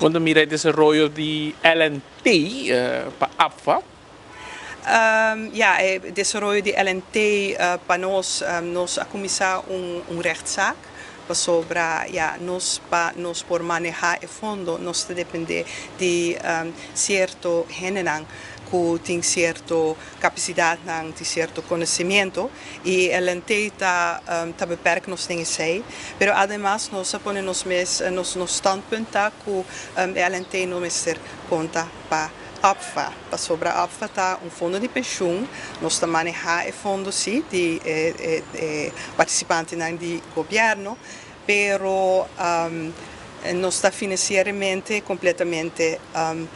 Kon ta mira e desaroyo di LNT pa APFA? Ja, e desaroyo di LNT pa nos, nos a kuminsá un rechtszaak pasobra, ja, nos pa nos por manehá e fondo nos ta dependé di sierto hendenan ku tin sierto kapasidatnan, tin sierto konosementu i LNT ta beperk nos den esei. Pero ademas nos a pone nos mes, nos standpunt ta ku e LNT no mester konta pa APFA, pasobra APFA ta un fondo di penshun, nos ta manehá e fondo sí di e partisipantenan di gobièrnu, pero nos ta finansieramente kompletamente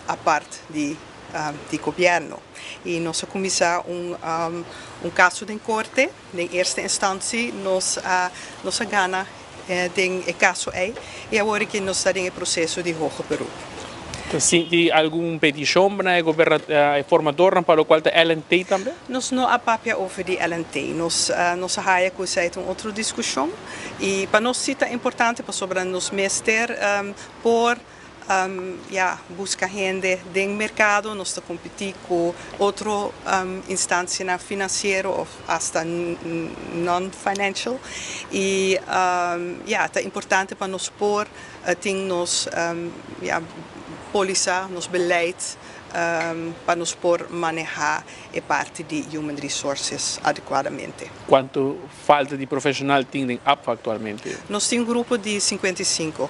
apart di gobièrnu. I nos a kuminsá un kaso den korte, den eerste instantie nos a nos a gana den e kaso ei i awor aki nos ta den e proseso di hoger beroep. Ta sinti algun petishon na e formadornan pa lokual ta LNT tambe? Nos no a papia over di LNT. Nos nos a haya ku esei ta un otro diskushon i pa nos si ta importante pasobra nos mester por ya, buska hende den merkado, nos ta kompetí ku otro instansianan finansiero òf asta non-financial i, ya, ta importante pa nos por tin nos, ya, polisa, nos beleid pa nos por manehá e parti di human resources adekuadamente. Kuantu falta di profeshonal tin den APFA aktualmente? Nos tin un grupo di 55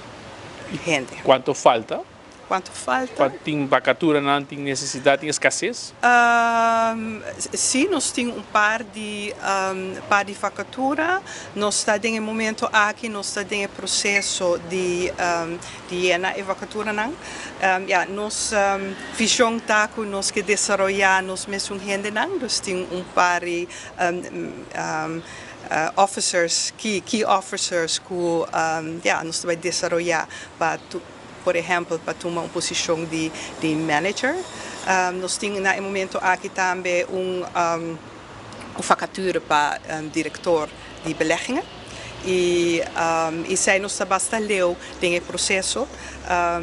hende. Kuantu falta? Kuantu falta? Tin vakaturanan, tin nesesidat, tin eskases? Sí, nos tin un par di vakatura. Nos ta den e momento aki, nos ta den e proseso di yena e vakaturanan. Ja, nos vishon ta ku nos ke desaroyá nos mesun hendenan, dus tin un par di officers, key officers ku, ja, nos ta bai desaroyá pa, por ehèmpel, pa tuma un posishon di manager. Nos tin na e momento aki tambe un vacature pa direktor di beleggingen. I esei nos ta basta leu den e proseso.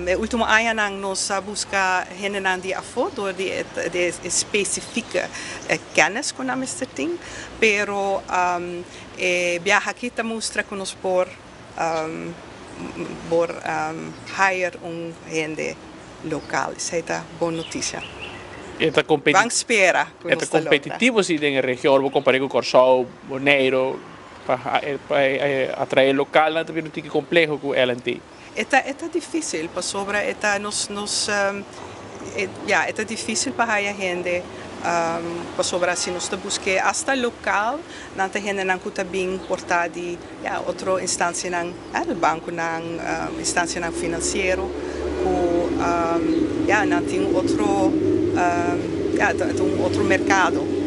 E último añanan nos a buska hendenan di afó dor di e spesifike kennis ku nan mester tin, pero e biaha aki ta mustra ku nos por hire un hende lokal. Esei ta bon notisia. E ta Ban spera ku e nos ta ta logra. Kompetitivo si den e region, bo kompar'é ku Kòrsou, Boneiru, pa atraé lokalnan ta bira un tiki kompleho ku LNT. E ta difísil pasobra e ta nos nos ja, e ta difísil pa haya hende pasobra si nos ta busk'é hasta lokal, nan ta hendenan ku ta bin portá di, ja, otro instansianan, bankonan, instansianan finansiero ku, ja, nan tin otro, ja, ta un otro merkado.